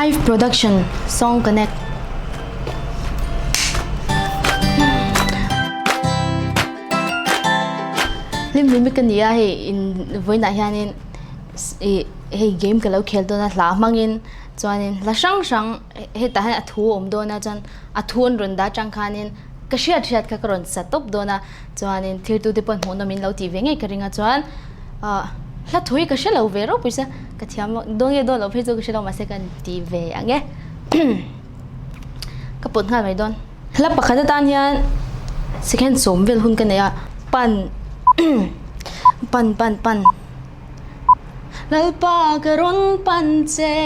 Hive Production Song Connect. Hlim hlim ka ni a hei in vawiinah hianin ih hei game ka lo khel dawn a hla hmangin chuanin hla hrang hrang hetah hian a thu a awm dawn a chuan a thu an rawn dah atang khanin ka hriat hriat kha ka rawn sa tawp dawn a chuanin thirtute pawh hmuh nawm in lo tih ve ngei ka ring a chuan ah hla thui ka hre lo ve reuh pawisa ka thiam dawn nge dawn loh phei chu ka hre lo mahse ka ti ve ang e ka pawt nghal mai dawn hla pakhat atan hian second sawm vel hun ka nei a pan pan pan pan Lalpa ka rawn pan che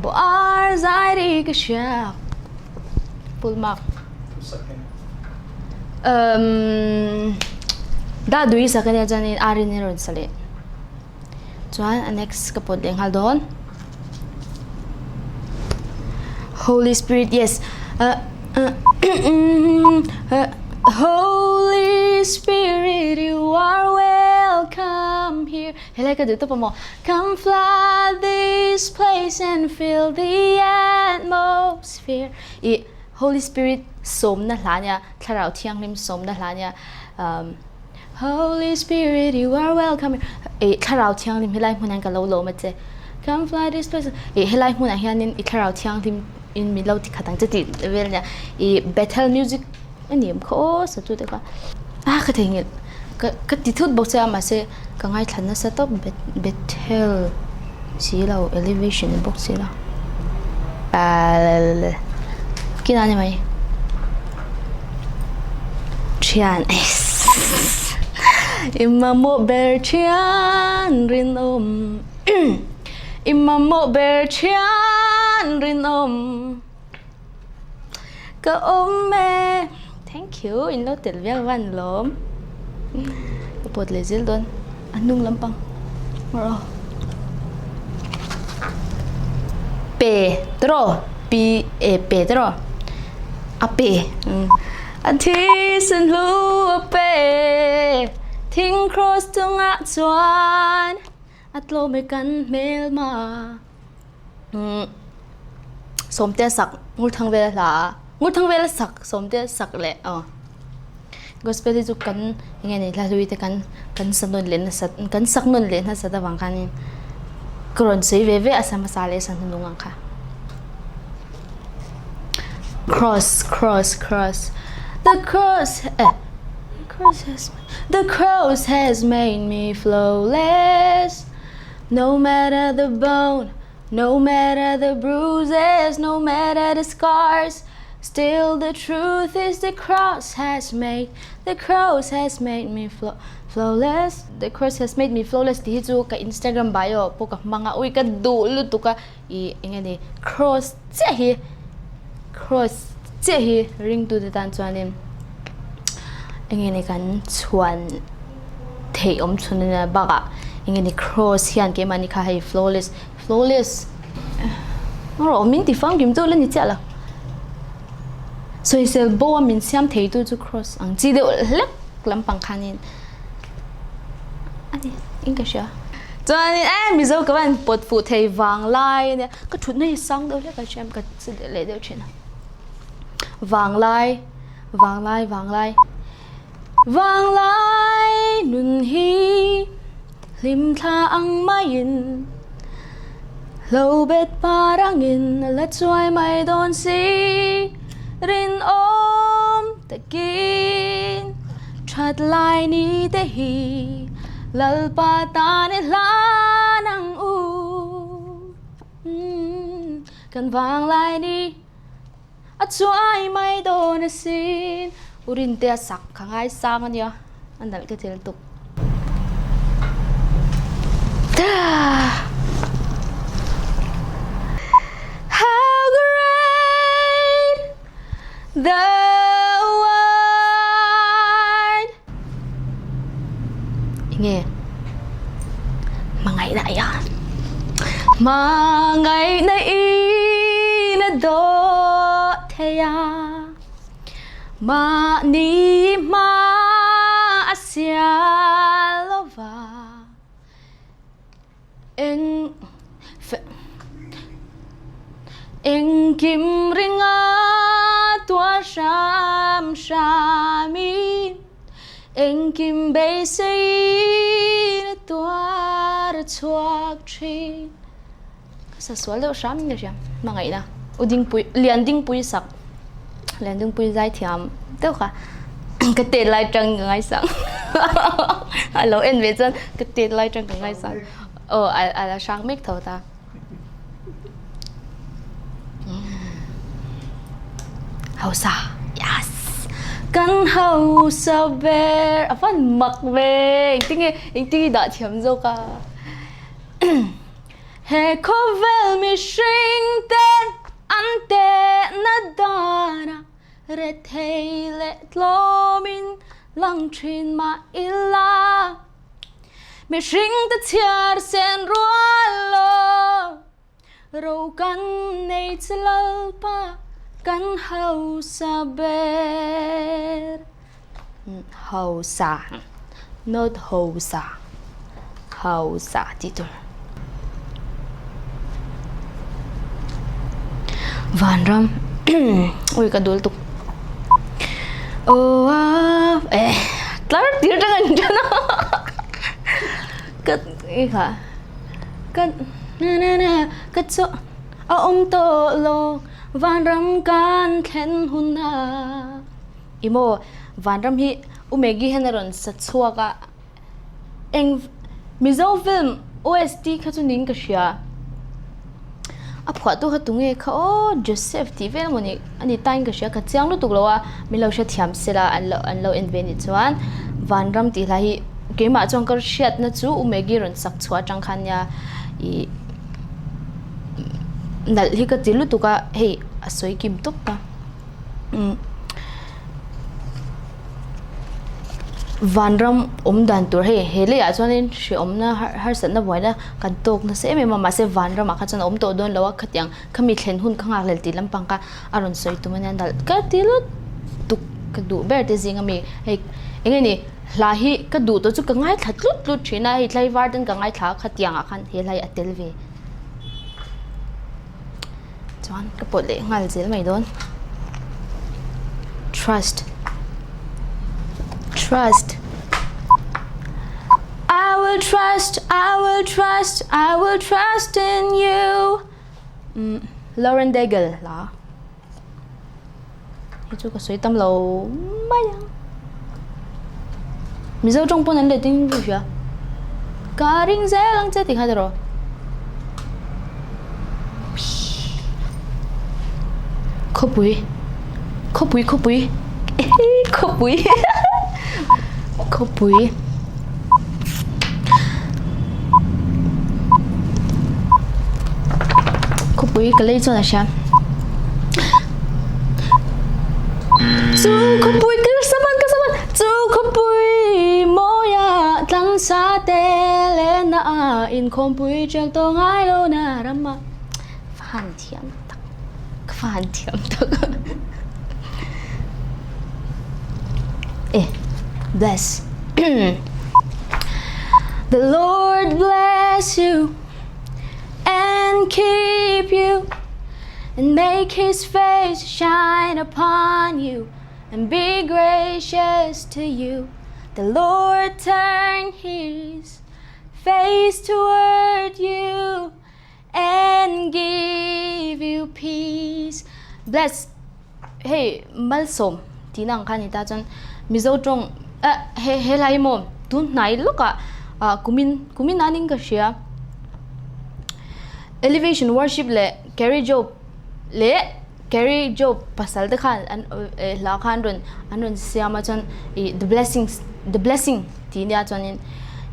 bawh ar zai ri ka hria full mark. Um, da dui sak ania chuanin arin in rawn sa leh. Chuan a next ka pawt leh nghal dawn. Holy Spirit, yes. Uh, uh, uh, Holy Spirit, you are welcome here. Helai ka duh tawp amaw. Come flood this place and fill the atmosphere. I Holy Spirit sawmna hla ania, Thlarau Thianghlim sawmna hla ania. Um, Holy Spirit, you are welcome here. Eh, Thlarau Thianghlim helai hmunah hian ka lo lawm a che. Come flood this place. Eh, helai hmunah hianin i Thlarau Thianghlim in min lo ti khat ang che tih vel ania. I Bethel Music a ni em kha aw satu te kha. Ah, ka theihnghilh. Ka, ka ti thut bawk che a, mahse ka ngaithla nasa tawp Bethel si lo, Elevation ni bawk si lo. Ah, kina ni mai. Thian, i mamawh ber thian rinawm. I mamawh ber thian rinawm. Ka awm e. Thank you. In lo tel viau van lawm. Ka pawt leh zel dawn. A hnung lampang. Rawh. Pe tawh P E pe tawh A pe. A thisen hlu a pe. Thing cross chungah chuan a tlawm e kan hmelma. Sawmte sak Ngurthang vel hla a Ngurthang vel sak Sawmte sak leh aw gospel hi chu kan enge ni hla hlui te kan kan sa nawn leh nasa kan sak nawn leh nasa avang khanin ka rawn sawi ve ve a sa hmasa leh sa hnuhnung ang kha cross cross cross the cross eh cross has the cross has made me flawless. No matter the bone, no matter the bruises, no matter the scars, still the truth is the cross has made, the cross has made me flaw, flawless. The cross has made me flawless tih hi chu ka Instagram bio pawh ka hmang a, ui ka duh lutuk a, ih eng nge ni cross chiah hi cross chiah hi ringtute tan chuanin eng nge ni kan chhuan theih awm chhun ania bakah eng nge ni cross hian keimahni kha hei flawless flawless rawh min ti famkim chu la ni chiah lo sawisel bo a min siam thei tu chu cross ang chi deuh hlek lampang khanin ani in ka hria chuanin eh mizo ka van pawt fuh thei vang lai ania ka thutna hi sang deuh hlek a hriam ka che leh deuh thin a vanglai vanglai vanglai. Vanglai nun hi hlimthla ang maiin Hlo bet par angin la chuai mai dawn si Rinawm takin that lai ni te hi Lalpa tan i hlan ang u Kan vanglai ni A chuai mai dawn asin. U Rinte a sak ka ngaisang ania, a nalh ka tel tuk. How great thou art. Enge hmangaihna ai a hmangaihna in a dawh thei a mahni hma a sial lova eng. Engkim ringa tuar hram hramin, engkim beiseiin a tuar a chhuak thin. Ka sa sual deuh hram in ka hria. Hmangaihna U Dingpui, Lian Dingpui sak, Lian Dingpui zai thiam deuh kha ka tet lai tang ka ngaisang. A lo en ve chuan ka tet lai tang ka ngaisang. Aw a la hrang mek tho ta. Hausa yes kan hausa ber a van mak ve engtinge engtinge dah thiam zawk a he khawvel mihring ten an tehna dana rethei leh tlawmin lang thin mah ila. Mihring te chhiar sen rual lo, ro kan nei che Lalpa kan hausa ber. Hausa, not hausa, hausa tih tur. Vanram, ui ka dul tuk. Aw eh tlar tir tang an tan a ka i kha ka na na na ka chu a awm tawh lo vanram kan thlen hun a i maw vanram hi u Maggie hian a rawn sa chhuak a eng Mizo film OST kha chu niin ka hria a phuahtu kha tunge kha aw Joseph tih vel emaw ni a ni tain ka hria ka chiang lutuk lo a min lo hrethiam sela an lo an lo en ve anih chuan Vanram tih hla hi keimah chuan ka hriatna chu U Maggie rawn sak chhuah atang khan nia ih nalh hi ka ti lutuk a hei a sawi kim tawp a umm. Vanram awm dan tur hei he leiah chuanin hrehawmna harsatna buaina kan tawk nasa em em a mahse vanramah kha chuan a awm tawh dawn lo a khatiang khami thlen hun kha nghak lel tih lampang kha a rawn sawi tum ania nalh ka ti lutuk ka duh ber te zing ami hei eng nge ni hla hi ka duh tawh chu ka ngaithla tlut tlut thin a hei tlaivar ten ka ngaithla a khatiang ah khan he hla hi a tel ve. Chuan ka pawt leh nghal zel mai dawn. Trust. Trust. I will trust, I will trust, I will trust in you. Mm, Lauren Daigle hla. Hei chu ka sawi tam lo mai ang. Mizo tawng pawn an let ding ka hria. Ka ring zel ang che tih kha tiraw. Khawpui khawpui khawpui khawpui khawpui. Khawpui ka lei chuan a hria. Chu khawpui ka saman ka saman chu khawpui mawia tlangsa te leh na a inkhawmpui ṭial tawh ngai lo na rama fan thiam tak ka fan thiam tak eh bless The Lord bless you and keep you and make his face shine upon you and be gracious to you. The Lord turn his face toward you and give you peace. Bless. Hei malsawm tihna ang kha a ni ta chuan Mizo tawng eh he he lai maw tun hnai lawkah ah kumin kumin anin ka hria Elevation Worship leh Carrie Job leh Carrie Job pasal te khan an eh hla khan an rawn an rawn siam a chuan ih the blessings the blessing tih nia chuanin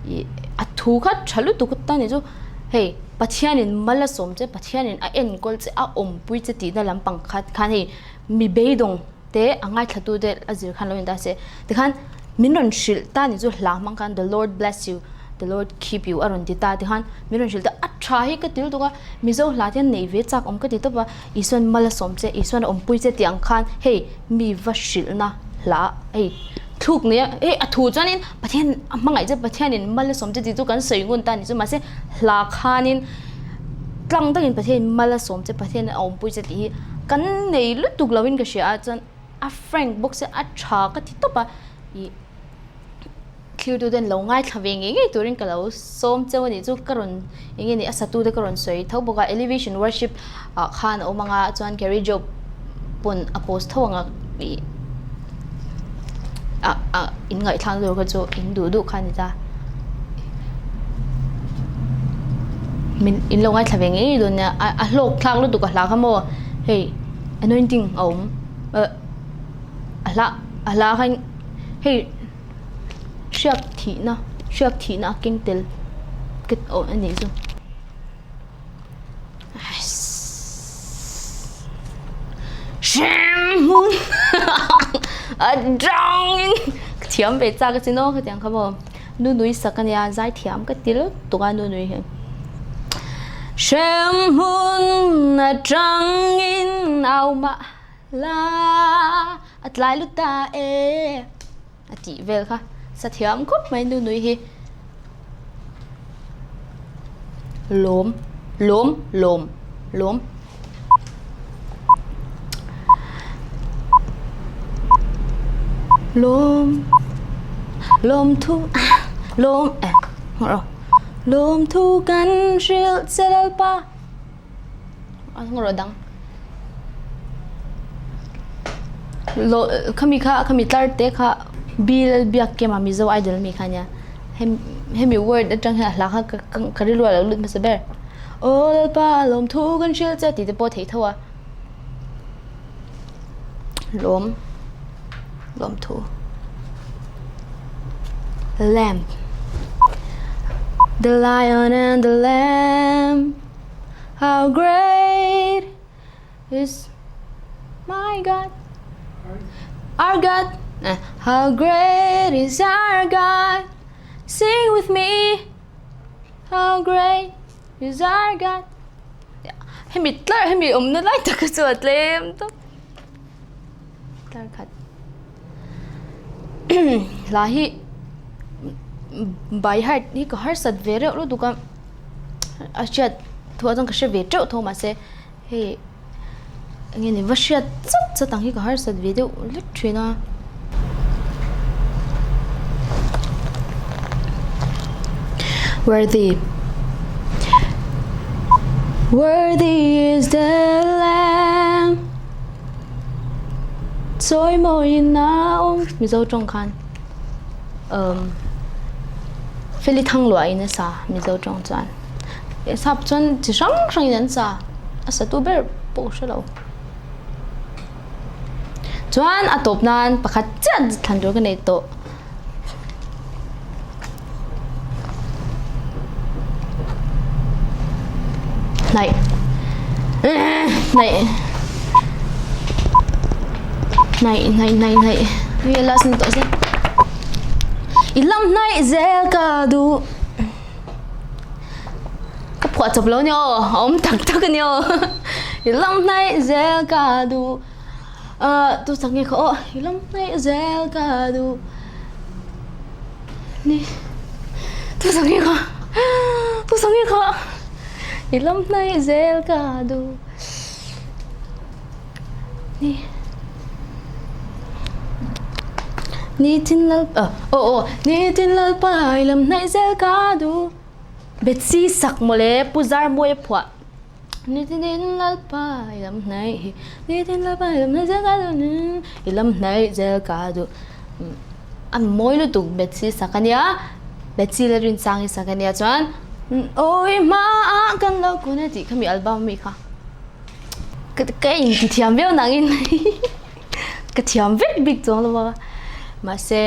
ih a thu kha tha lutuk ta ni chu hei Pathianin mal a sawm che Pathianin a enkawl che a awmpui che tihna lampang kha khan hei mi beidawng te a ngaithla te a zir khan lo in ta se tikhan min rawn hrilh ta ni chu hla hmang khan the Lord bless you the Lord keep you a rawn ti ta tikhan min rawn hrilh ta a tha hi ka ti lutuk a Mizo hla te hian nei ve chak awm ka ti tawp a Isuan mal a sawm che Isuan a awmpui che tih ang khan hei mi va hrilhna hla hei thluk nei a hei a thu chuanin Pathian a hmangaih che Pathianin mal a sawm che tih chu kan sawi ngun ta ni chu mahse hla khanin tlang takin Pathianin mal a sawm che Pathianin a awmpui che tih hi. kan nei lutuk lo in ka hria a chuan a frank bawk sia a tha ka ti tawp a ih thlir tu ten lo ngaithla ve ngei ngei turin ka lo sawm cheu a nih chu ka rawn eng nge ni a satu te ka rawn sawi tho bawk a elevation worship ah khan a awm ang a chuan carry job pawn a post tho ang a ih ah ah in ngaihthlak tur kha chu in duh duh kha a ni ta min in lo ngaithla ve ngei ngei dawn nia a hlawk thlak lutuk a hla kha maw hei anointing a awm ah a hla a hla khan hei. Hriak thihna hriak thihna a keng tel ka awh a nih chu hremhmun a tangin ka thiam ve chak a chin aw hetiang kha maw nunui sak a nia zai thiam ka ti lutuk a nunui hian hremhmun atangin au mah la a tlai lut ta e. A tih vel kha sa thiam khawp mai nu nui hi. Lawm lawm lawm lawm. Lawm lawm thu lawm eh lawm thu kan hrilh che lalpa. A hnawh dang. Lo khami kha khami tlar te kha Bill biak kem a Mizo Idol mi kha nia. Hem hemi word atang hian a hla kha ka ka rilru a lo lut hmasa ber. Aw Lalpa lawmthu kan hrilh che tih te pawh a theih tho a. Lawm lawmthu Lamb The lion and the lamb How great is my God Our God How great is our God Sing with me How great is our God Hemi tlar hemi awmna lai tak hi chu a tlem tawp. Tlar khat. Hla hi by heart hi ka harsat ve reuh lutuk a. A hriat thu atang ka hre ve teuh tho mahse hei eng nge ni va hriat chat chat ang hi ka harsat ve deuh lek thin a. Worthy Worthy is the Lamb Chawi mawiin a awm Mizo tawng khan um Feli Thangluahin a sa Mizo tawng chuan Sap chuan chi hrang hrangin an sa a satu ber pawh ka hre lo. Chuan a tawp nan pakhat chiah thlan tur ka nei tawh. Hnaih hnaih hnaih hnaih hnaih hnaih hei last ni tawh se i lam hnaih zel ka duh. Ka phuah chawp lo nia aw, a awm tak tak a nia aw. I lam hnaih zel ka duh ah tu chak nge kha aw i lam hnaih zel ka duh ni tu chak nge kha tu chak nge kha i lam hnaih zel ka duh Ni Nitin lal aw aw Nitin lalpa i lam hnaih zel ka duh Betsy sak mawle Pu Zarmawia phuah Nitin lalpa i lam hnaih Nitin lalpa i lam hnaih zel ka duh i lam hnaih zel ka duh A mawi lutuk Betsy sak a nia Betsy Lalrinsangi sak a nia chuan Aw i hmaah kan lo kun a tih kha mi album ami kha. Ka inti thiam viau nangin ka thiam vek bik chuang lo a mahse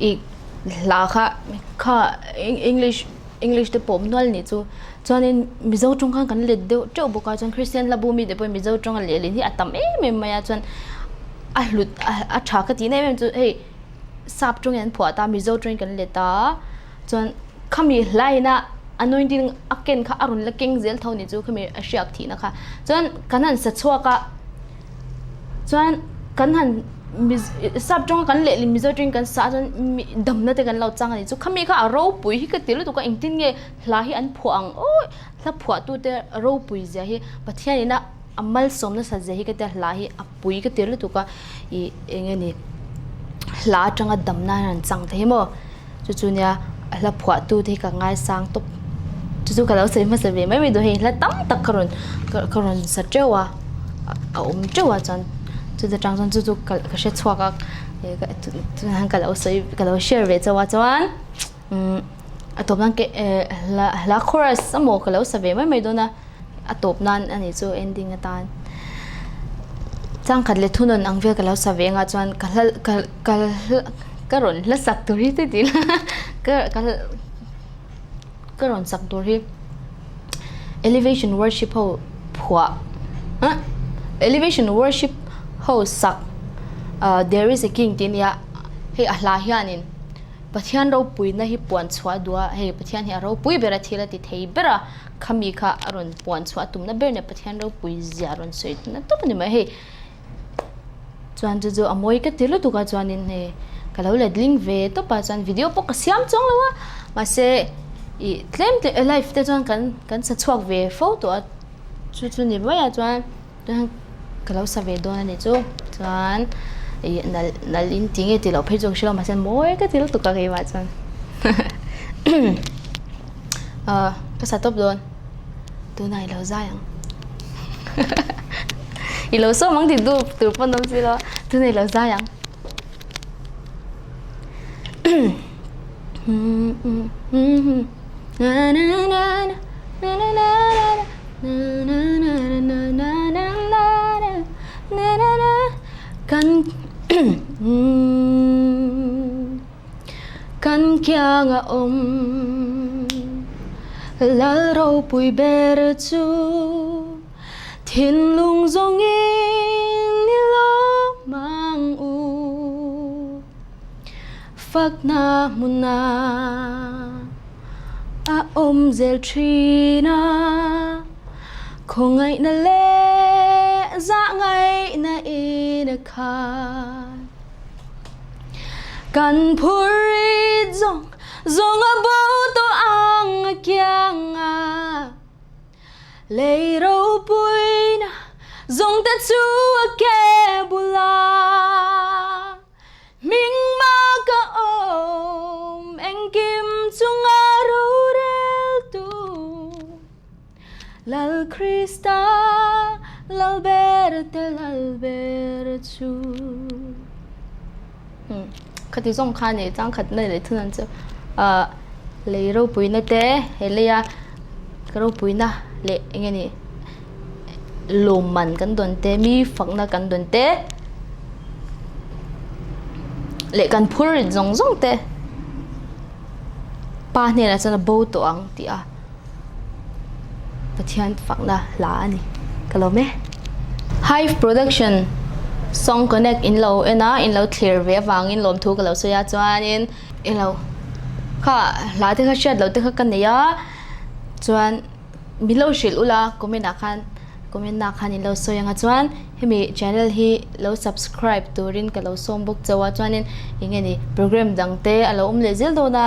i hla kha kha English English te pawh nual nih chu chuanin Mizo tawng khan kan let deuh teuh bawk a chuan Christian hla bu mite pawhin Mizo tawnga lehlin hi a tam em em mai a chuan a hlut a tha ka tihna em em chu hei sap tawngin an phuah ta Mizo tawngin kan let a. Chuan khami hlaina anointing a ken kha a rawn la keng zel tho ni chu khami a hriak thihna kha. Chuan kan han sa chhuak a, chuan kan han sap tawnga kan lehlin Mizo tawngin kan sa a chuan damna te kan lo chang a ni chu. Khami kha a ropui hi ka ti lutuk a, engtin nge hla hi an phuah ang aw, hla phuahtute ropui zia hi Pathianin a. a malsawm nasa zia hi ka tia hla hi a pui ka ti lutuk a ih eng nge ni hla atanga damna an rawn chang te hi maw chu chu nia a hla phuah tu te hi ka ngaisang tawp chu chu ka lo sawi hmasa ve mai mai dawn hei hla tam tak ka rawn ka rawn sa teuh a a awm teuh a chuan chuta tang chuan chu chu ka hre chhuak a tunah hian ka lo sawi ka lo share ve chauh a chuan umm a tawp nan ke eh hla hla chorus emaw ka lo sa ve mai mai dawn a a tawp nan a nih chu ending atan changkhat leh thunawn ang vel ka lo sa ve anga chuan ka hla ka ka ka rawn hla sak tur hi te tih ka ka ka rawn sak tur hi elevation worship ho phuah ah elevation worship ho sak ah there is a king tih a nia hei a hla hianin. Pathian ropuina hi puan chhuah a duh a, hei Pathian hi a ropui ber a, thil a ti thei ber a, khami kha a rawn puan chhuah a tumna ber nia Pathian ropui zia a rawn sawi tumna tawp a ni mai hei. Chuan chu chu a mawi ka ti lutuk a chuanin hei ka lo letling ve tawp a chuan video pawh ka siam chuang lo a, mahse ih tlem tlem live te chuan kan kan sa chhuak ve fo tawh a, chu chu ni mai a chuan. Chuan ka lo sa ve dawn a nih chu chuan ih nalh nalh in ti nge tih loh phei chu ka hre lo mahse mawi ka ti lutuk a keimah chuan ah ka sa tawp dawn tunah i lo zai ang i lo sawm ang tih duh tur pawn awm si lo a tunah i lo zai ang. Kan Kan kiang a awm Lal ropui ber chu Thinlung zawngin i lawm ang u. Fakna hmuna a awm zel thin a, khawngaihna leh zahngaihna in a khat. Kan phurrit zawng zawng a bo tawh ang a kiang a. Lei ropuina zawng te chu a ke bula. Hming mah ka awm engkim chunga roreltu Lal Krista Lal ber te Lal ber chu. Khati zawng kha ni changkhat na leh thun an chu ah lei ropuina te he leia ropuina leh eng nge ni lawmman kan dawn te mi fakna kan dawn te leh kan phur rit zawng zawng te pa hnenah chuan a bo tawh ang tih a Pathian fakna hla a ni ka lawm e. Hive Production Song Connect in lo en a in lo thlir ve avangin lawmthu ka lo sawi a chuanin ilo kha hla te kha hriat loh te kha ka nei a chuan. Min lo hrilh ula comment ah khan comment ah khan in lo sawi ang a chuan hemi channel hi lo subscribe turin ka lo sawm bawk chauh a chuanin eng nge ni program dang te a lo awm leh zel dawn a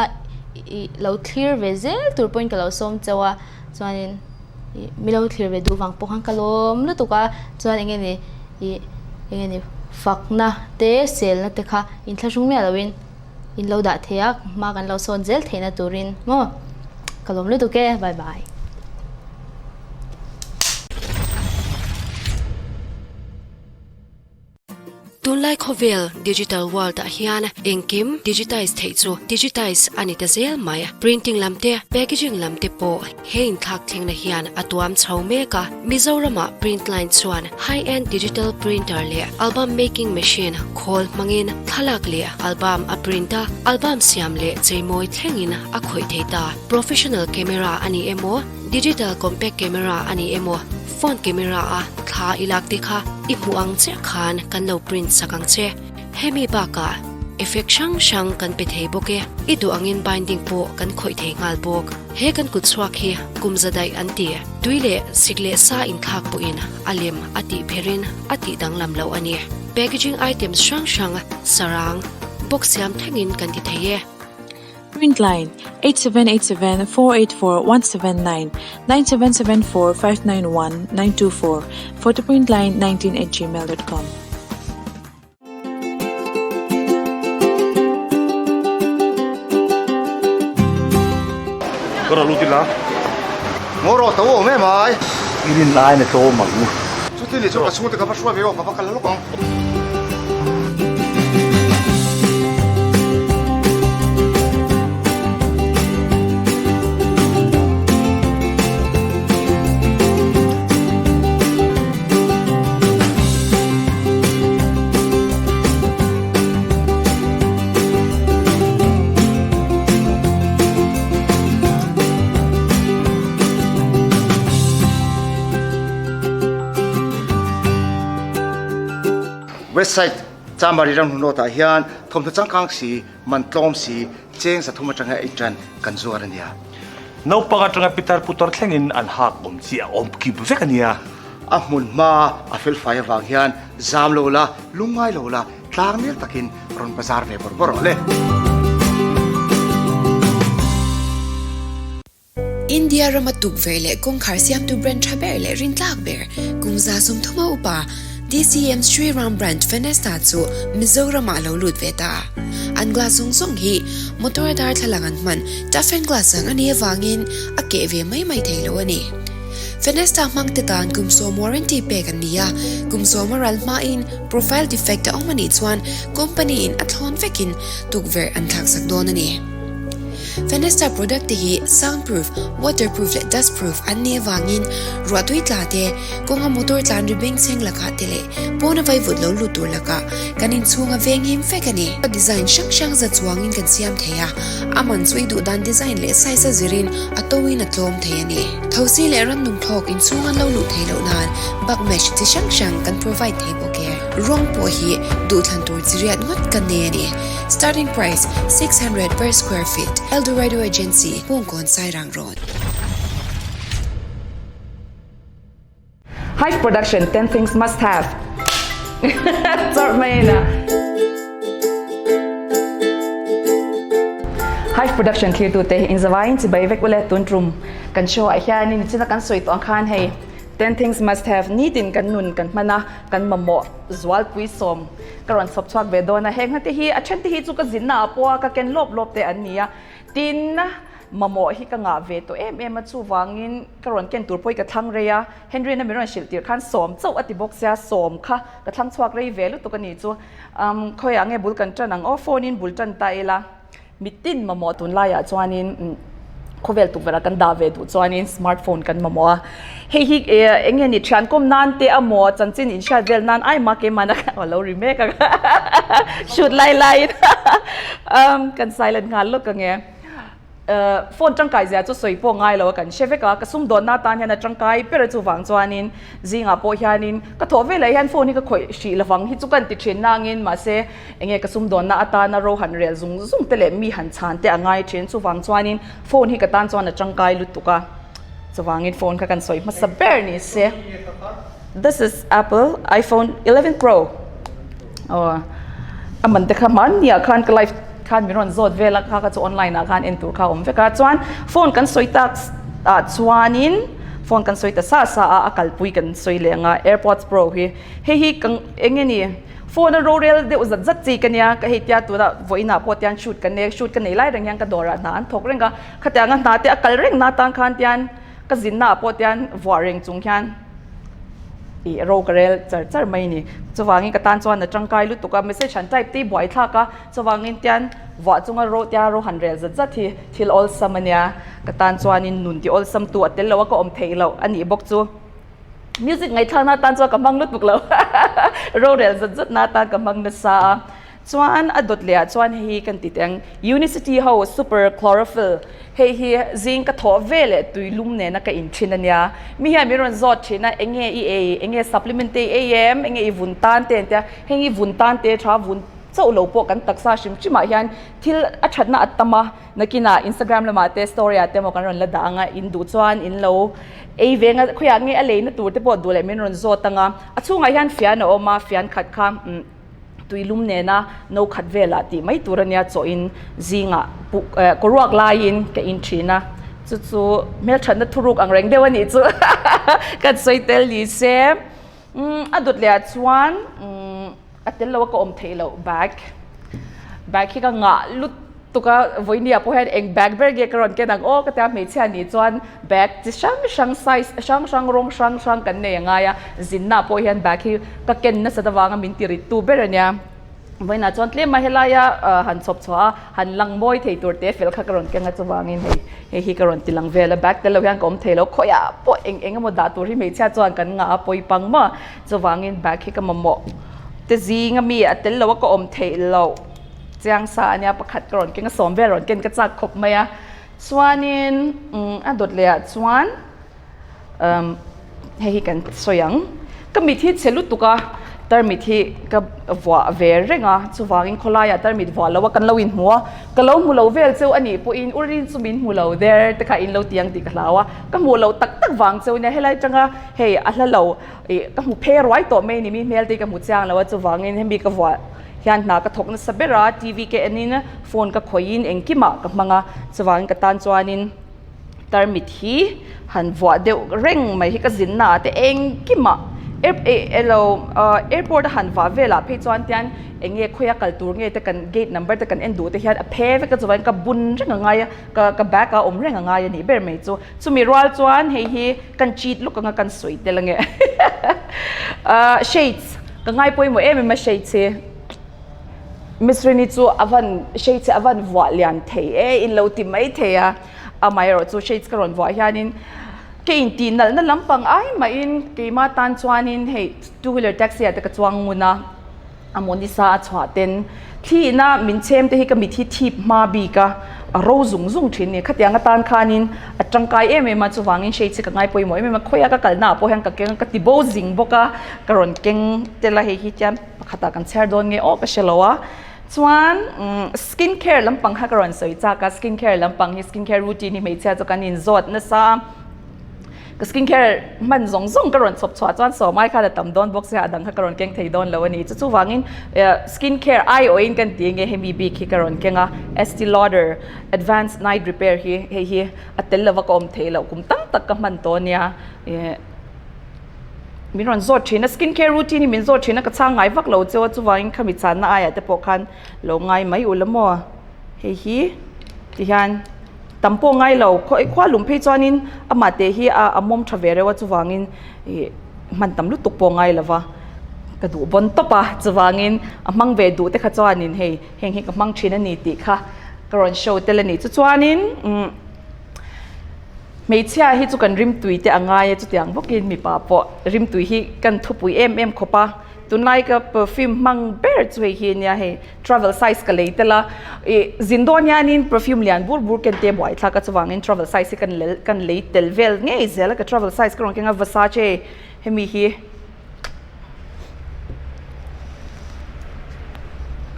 ih lo thlir ve zel tur pawhin ka lo sawm chauh a chuanin ih mi lo thlir ve duh vang pawh khan ka lawm lutuk a chuan eng nge ni ih eng nge ni fakna te selna te kha inthlahrung miah loin. In lo dah thei a, hma kan lo sawn zel theihna turin maw ka lawm lutuk e, bye bye. Tunlai khawvel digital world ah hian engkim digitize theih chu digitize a ni ta zel mai. Printing lam te, packaging lam te pawh He inthlak thlengna hian a tuam chho mek a, Mizoramah Printline chuan high-end digital printer leh album making machine khawl hmangin thlalak leh album a print a, album siam leh cheimawi thlengin a khawih thei ta. Professional camera a ni emaw, digital compact camera a ni emaw, phone camera a thla i lak te kha i hmuh ang chiah khan kan lo print sak ang che. Hemi bakah effect hrang hrang kan pe thei bawk e, i duh angin binding pawh kan khawih thei nghal bawk. He kan kut chhuak hi kum za daih an ti. Tui leh sik leh sa inthlak pawhin a lem a tih pherin a tih danglam loh a ni. Packaging items hrang hrang, sarang, box siam thlengin kan ti thei e. Printline, 8787 484 179 9774 591 924 photoprintline 19 at gmail dot com. Ka rawh lut ila. Ngaw rawh to awm em ai. I rin lai na tlawm ang. Chuti leh chuan ka chhungte ka va hruai ve aw ka va kal lawk ang. West side Chamari ram hnu nawtah hian thawmhnaw changkang si, man tlawm si, cheng 300 atanga ei tan kan zuar a nia. Naupang atanga pitar putar thlengin an hak awm chi a awm kip vek a nia. A hmun hma a felfai avang hian zam lo la, lungngai lo la, tlang nel takin rawn bazar ve bawrh bawrh rawh le. India rama tukverh leh kawngkhar siamtu brand tha ber leh rintlak ber kum 30 a upa DCM Sri Ram brand Fenesta chu Mizoramah a lo lut ve ta. An glass zawng zawng hi motor a darthlalang an hman toughen glass ang a nih avangin a keh ve mai mai thei lo a ni. Fenesta hmangte tan kum sawm warranty pek an ni a, kum sawm a ral hmain profile defect a awm a nih chuan company in a thlawn vekin tukverh an thlaksak dawn a ni. Fenesta product te hi soundproof, waterproof leh dustproof an nih avangin ruahtui tla te, kawnga motor tlan ri bengchheng lakah te leh pawna vaivut lo lut tur lakah kan inchhung a venghim vek a ni. Design hrang hrang za chuangin kan siam thei a, a man chu i duh dan design leh size a zirin a toin a tlawm thei a ni. Thosi leh rannung thlawk inchhung an lo luh theih loh nan bug mesh chi hrang hrang kan provide thei bawk e. Rawng pawh hi duhthlan tur chi riat ngawt kan nei a ni. Starting price, 600 per square feet, Eldorado Agency, Hmungkawn Sairang Road. Hive Production, 10 Things Must Have. Chawrh mai na. Hive Production thlir te in zawaiin chibai vek ule tun tum kan show ah hianin china kan sawi tawh ang khan hei 10 Things Must Have nitin kan nun kan hmana kan mamawh zualpui sawm Ka rawn chhawp chhuak ve dawn a, heng hna te hi a then te hi chu ka zinna ah pawh a ka ken lawp lawp te an ni a, tin mamawh hi ka ngah ve tawh em em a, chuvangin ka rawn ken tur pawh hi ka thlang rei a, Henry na min rawn hrilh tir khan sawm chauh a ti bawk sia, sawm kha ka thlang chhuak rei ve lutuk a ni chu, umm khawiah nge bul kan tan ang aw, phone in bul tan ta ila. Mitin mamawh tunlaiah chuanin khawvel tukverh kan dah ve duh chuanin smartphone kan mamawh a. Hei hi eng nge ni thian kawm nan te emaw chanchin inhriat vel nan ai mah keimahna a lo ri mek a shoot lai laiin kan silent nghal lawk ang e. Phone tangkai zia chu sawi pawh ngai lo a kan hre vek a, ka sumdawnna atan hian a tangkai ber a chuvang chuanin zingah pawh hianin ka thawh velah hian phone hi ka khawih hrih lovang hi chu kan ti thin nangin mahse Enge ka sumdawnna atana ro han rel zung zung te leh mi han chhan te a ngai thin. Chuvang chuanin phone hi ka tan chuan a tangkai lutuk a. Chuvangin phone kha kan sawi hmasa ber ni se. This is Apple iPhone 11 Pro. Aw a man te kha hmanniah khan ka live khan min rawn zawt vel a kha kha chu online ah khan en tur kha a awm vek a. Chuan phone kan sawi tak ah chuanin phone kan sawi ta sa sa a, a kalpui kan sawi leh ang a AirPods Pro hi. Hei hi ka enge ni. Phone a rorel deuh zat zat chi ka nia, ka hei tia tunah vawiinah pawh tian shoot ka nei, shoot ka nei lai reng hian ka dawrah hna an thawk reng a, khatianga hna te a kal reng na tan khan tian ka zinnaah pawh tian vuah reng chung hian ih ro ka rel char char mai a ni. Chuvangin ka tan chuan a tangkai lutuk a, message han type te hi buai thlak a, chuvangin tian vuah chunga ro tia ro han rel zat zat hi thil awlsam a nia, ka tan chuanin nun ti awlsam tu a tel lo a ka awm theih loh a nih bawk chu. Music ngaihthlakna atan chuan ka hmang lutuk lo rorel zat zat na atan ka hmang nasa a chuan a dawt leh ah chuan hei hi kan ti teh ang Unicity ho super chlorophyll hei hi zing ka thawh ve leh tui lum nena ka in thin ania mi hian min rawn zawt thin a enge i ei enge supplement te i ei em enge i vun tan te an tia heng i vun tan te tha vun chauh lo pawh kan taksa hrim hrim ah hian thil a thatna a tam a nakinah Instagram lamah te story ah te emaw kan rawn la dah ang a in duh chuan in lo Ei ve nga khawiah nge a leina tur te pawh duh leh min rawn zawt ang a, a chhungah hian fian a awm a, fian khat kha umm Tuilum nena no khat velah tih mai tur ania chawhin zingah puk eh kawruak laiin ka in thin a, chu chu hmelthatna thuruk ang reng deuh a nih chu kan sawi tel ni se. Umm a dawt leh ah chuan umm a tel lo a ka awm theih loh bag bag hi ka ngah lut tuk a vawinia pawh hian eng bag ber nge ka rawn ken ang aw ka tia hmeichhia nih chuan bag chi hrang hrang size hrang hrang rawng hrang hrang kan nei a ngai a zinna pawh hian bag hi ka ken nasat avanga min ti rit tu ber a nia vawiinah chuan tlem a helaia han chhawp chhuah a han lang mawi thei tur te fel kha ka rawn keng a chuvangin hei hei hi ka rawn ti lang vel a bag tel lo hian ka awm thei lo khawiah pawh eng eng emaw dah tur hi hmeichhia chuan kan ngah a pawi pang maw chuvangin bag hi ka mamawh te zing ami a tel lo a ka awm theih loh. Chiang sa a nia pakhat ka rawn keng a sawm vel rawn ken ka chak khawp mai a chuanin umm a dawt leh ah chuan umm hei hi kan sawi ang ka mit hi chhe lutuk a tarmit hi ka vuah ve reng a chuvangin khawlaiah tarmit vuah lo a kan lo inhmu a ka lo hmu lo vel cheu a nih pawhin u rin chu min hmu lo der te kha in lo ti ang tih ka hlau a ka hmuh loh tak tak vang cheu nia helai atanga hei a hla lo ih ka hmu phei ruai tawh mai a ni mi hmel te hi ka hmu chiang lo a chuvangin hemi ka vuah. Hian hna ka thawk nasa ber a, TV ka enin phone ka khawihin engkimah ka hmang a, chuvangin ka tan chuanin tarmit hi han vuah deuh reng mai hi ka zinna ah te engkimah elo airport a han vah velah phei chuan tian eng nge khawia kal tur nge te kan gate number te kan en duh te hian a phe vek a chuvangin ka bun reng a ngai a ka ka bag ah awm reng a ngai a nih ber mai chu chumi rual chuan hei hi kan cheat luk anga kan sawi tel ange shades. Ka ngai pawimawh em em a shades hi. Miss Rini chu a van shades hi a van vuah lian thei e in lo ti mai thei a. Amaherawh chu shades ka rawn vuah hianin ka intih nalhna lampang ai mahin keimah tan chuanin hei two wheeler taxi ah te ka chuang ngun a. A maw nisa a chhuah ten thliina min chhem te hi ka mit hi thip hma bik a, a ro zung zung thin ni. Khatiang atan khanin a tangkai em em a, chuvangin shades hi ka ngai pawimawh em em a, khawiah ka kalna ah pawh hian ka keng a, ka ti bo zing bawk a, ka rawn keng tel a, hei hi tian pakhatah kan chhiar dawn nge aw ka hre lo a. Chuan skin care lampang kha ka rawn sawi chak a, skin care lampang hi skin care routine hi hmeichhia chu kan inzawt nasa a. Ka skin care hman zawng zawng ka rawn chhawp chhuah chuan sawmai khan a tam dawn bawk sia a dang kha ka rawn keng thei dawn lo a ni. Chu chuvangin skin care aiawhin kan ti nge hemi bik hi ka rawn keng a, Estee Lauder Advanced Night Repair hi hei hi a tel lova ka awm thei loh kum tam tak ka hman tawh a nia. Min rawn zawt thin a, skin care routine hi min zawt thin a ka chhang ngai vak lo cheu a chuvangin khami chhanna aiah te pawh khan lo ngai mai ula maw hei hi tihian. Tam pawh ngai lo, khua lum phei chuanin amah teh hi a mawm tha ve reuh a, chuvangin ih hman tam lutuk pawh ngai lo va, ka duh bawn tawp a, chuvangin a hmang ve duh te kha chuanin hei heng hi ka hmang thin a ni tih kha ka rawn show tel a ni. Chu chuanin umm hmeichhia hi chu kan rimtui te a ngai a, chutiang bawkin mipa pawh rimtui hi kan thupui em em khawp a. Tunlai ka perfume hmang ber chu hei hi ania hei travel size ka lei tel a ih zin dawn hianin perfume lian bur bur ken te buai thlak a chuvangin travel size hi kan lel kan lei tel vel ngei zel a ka travel size ka rawn keng a Versace hemi hi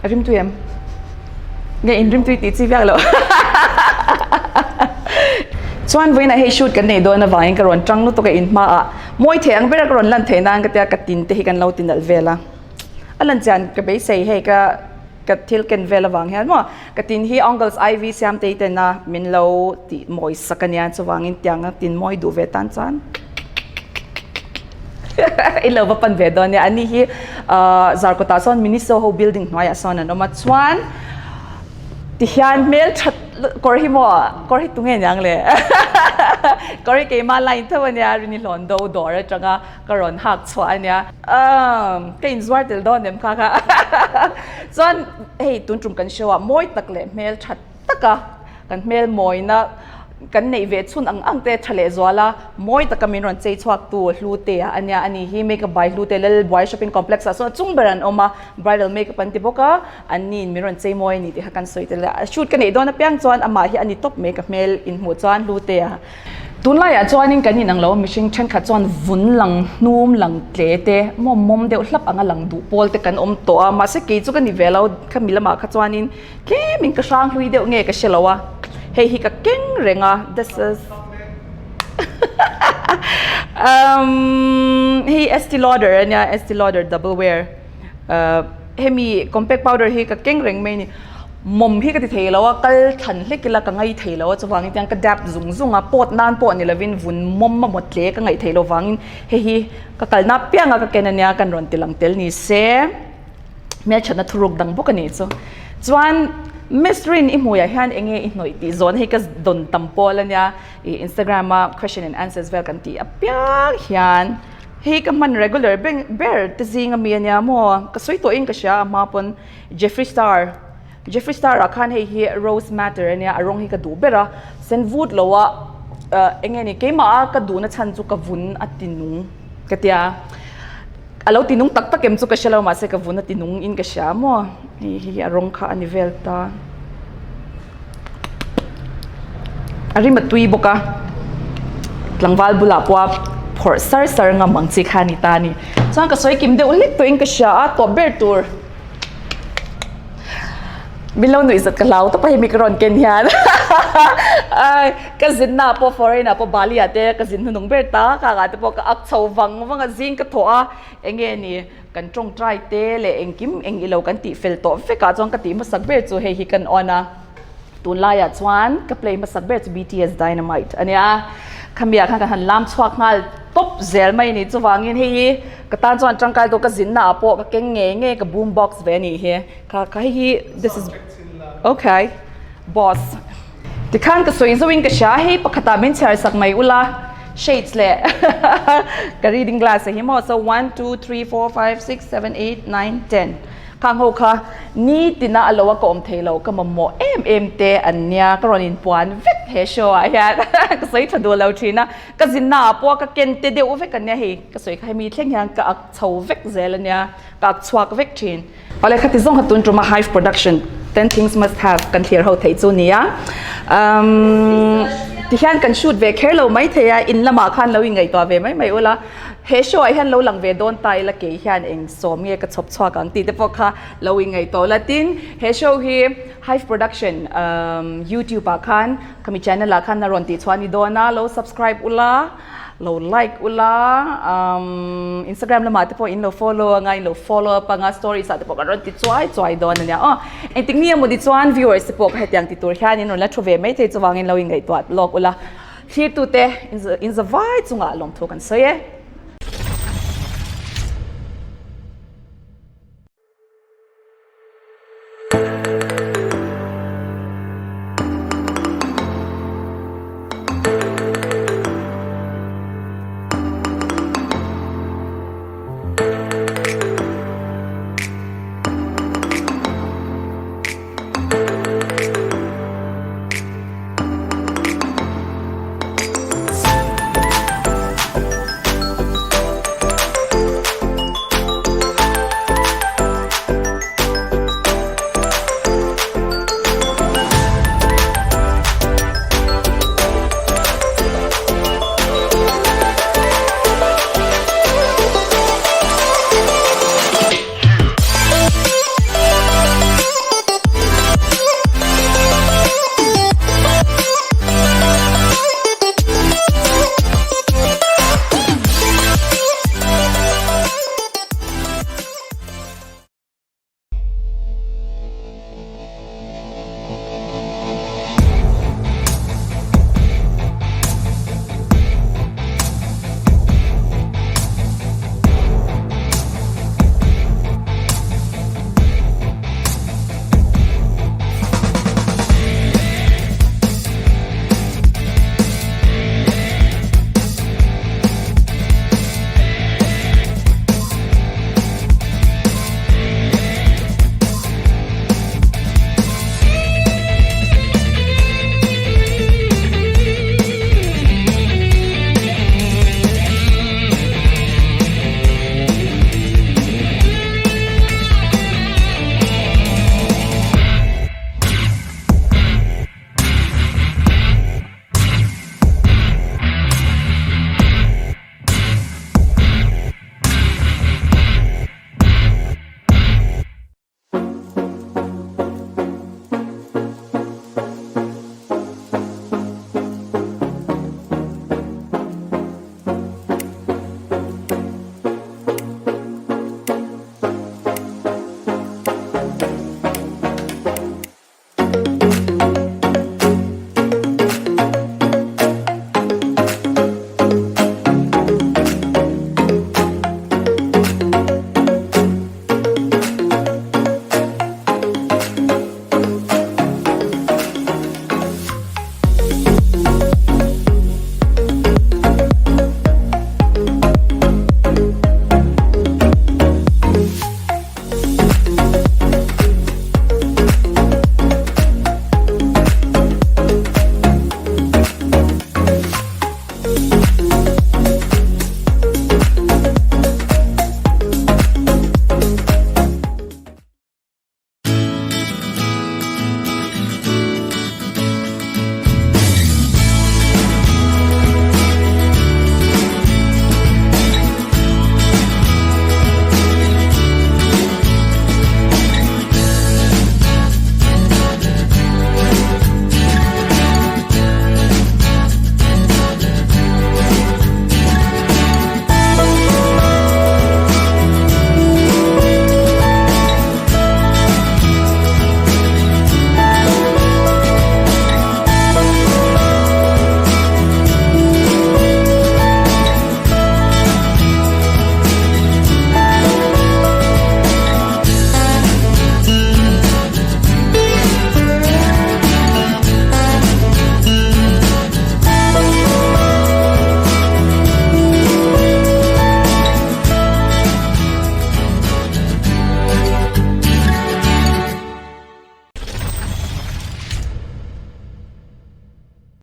a rimtui em nge in rimtui tih chi viak loh chuan vawiinah hei shoot kan nei dawn avangin ka rawn tang lutuk a inhmaah Mawi thei ang ber a ka rawn lan theih nan ka tia ka tin te hi kan lo ti nalh vel a, a lan chian ka beisei hei ka ka thil ken vel avang hian maw ka tin hi Uncles Ivy Siamtei ten a min lo tih mawi sak a nia chuvangin tiang a tin mawi duh ve tan chuan i lo va pan ve dawn nia ani hi ahh Zarkawtah sawn Miniso ho building hnuaiah sawn an awm a chuan Tihian hmelthat kawr hi maw kawr hi tunge niang le kawr hi keimah line tho ania rini hlawn do dawr atanga ka rawn hak chhuah ania umm ka inzuar tel dawn em kha kha chuan hei tun tum kan show ah mawi tak leh hmelthat taka kan hmel mawina Kan neih ve chhun ang ang te tha leh zual a, mawi taka min rawn chei chhuak tu Hlute a ania, ani hi makeup by Hlute Lalbuai shopping complex ah sawn a chung ber an awm a, bridal makeup an ti bawk a, an ni in min rawn chei mawi a ni tih kha kan sawi tel a, shoot ka neih dawn apiang chuan amah hi a ni tawp mai ka hmel inhmuh chuan Hlute a. Tunlaiah chuanin kan inang lo a, mihring thenkhat chuan vun lang hnum lang tle te mawm mawm deuh hlap anga lang duh pawl te kan awm tawh a, mahse kei chu ka ni ve lo, khami lamah kha chuanin Tlemin ka hrang hlui deuh nge ka hre lo a, hei hi ka keng reng a, this is um hei Estee Lauder a nia, Estee Lauder double wear uh. Hemi compact powder hi ka keng reng mai a ni. Mawm hi ka ti thei lo a, kal thlan hlek ila ka ngai thei lo a, chuvangin tiang ka dap zung zung a, pawt nan pawh ni lovin vun mawm a mawt hle ka ngaih theih loh vangin hei hi ka kalna apianga ka ken ania kan rawn ti lang tel ni se. Hmelthatna thuruk dang bawk a nih chu. Chuan Miss Rin i hmuiah hian eng nge i hnawih tih zawn hei ka dawn tam pawl ania i Instagram a question and answers vel kan tih apiang hian hei ka hman regular ber te zing ami ania maw ka sawi tawhin ka hria a hma pawn Jeffree Star Jeffree Star ah khan hei hi rose matter ania a rawng hi ka duh ber a sen vut lo a eng nge ni keimah a ka duhna chhan chu ka vun a ti nung ka tia. A lo ti nung tak tak em chu ka hre lo mahse ka vun a ti nung in ka hria maw hei hi a rawng kha a ni vel ta a rim a tui bawk a tlangval bulah pawh a phawrh sar sar ngam ang chi kha a ni ta a ni chuan ka sawi kim deuh hlek tawh in ka hria a tawp ber tur. Min lo nuih zat ka hlau tawp a hemi ka rawn ken hian ai ka zinna ah pawh foreign ah pawh Bali ah te ka zin hnunung ber ta ka ah te pawh ka ak chho vang vang a zing ka thawh a enge ni kan tawngtai te leh engkim eng ilo kan tih fel tawh vek ah chuan ka tih hmasak ber chu hei hi kan on a. Tunlaiah chuan ka play hmasak ber chu BTS Dynamite a nia. Khamiah khan ka han lam chhuak nghal tawp zel mai a ni. Chuvangin hei hi ka tan chuan tangkai dawh ka zinna ah pawh ka keng ngei ngei ka boom box ve a nih hi. Kha kha hei hi this is okay boss. Tikhan ka sawi zauhin ka hria hei pakhatah min chhiar sak mai ula shades leh ka reading glass a hi maw so one two three four five six seven eight nine ten. Khang ho kha nitina a lo a ka awm thei lo, ka mamawh em em te an nia, ka rawn inpuan vek he show ah hian ka sawi tha duh lo thin a, ka zinna ah pawh ka ken te deuh vek an nia hei ka sawi kha hemi thleng hian ka ak chho vek zel a nia, ka ak chhuak vek thin. Awle khati zawng kha tun tuma Hive Production Ten Things Must Have kan thlir ho theih chu nia, umm tihian kan shoot ve kher lo maithei a, in lamah khan lo inngaihtuah ve mai mai ula. He show ah hian lo lang ve dawn ta ila kei hian eng sawm nge ka chhawp chhuak ang tih te pawh kha lo ingaih tawh la. Tin, he show hi Hive Production YouTube ah khan khami channel ah khan a rawn tih chhuah a ni dawn a, lo subscribe ula, lo like ula, Instagram lamah te pawh in lo follow anga, in lo follow up anga, stories ah te pawh kan rawn ti chuai chuai dawn a nia aw. Engtik ni emaw ti chuan viewers te pawh kha hetiang ti tur hian in rawn la thu ve maithei chuvangin lo ingaihtuah lawk ula. Thirtute inzavai chungah lawmthu kan sawi e.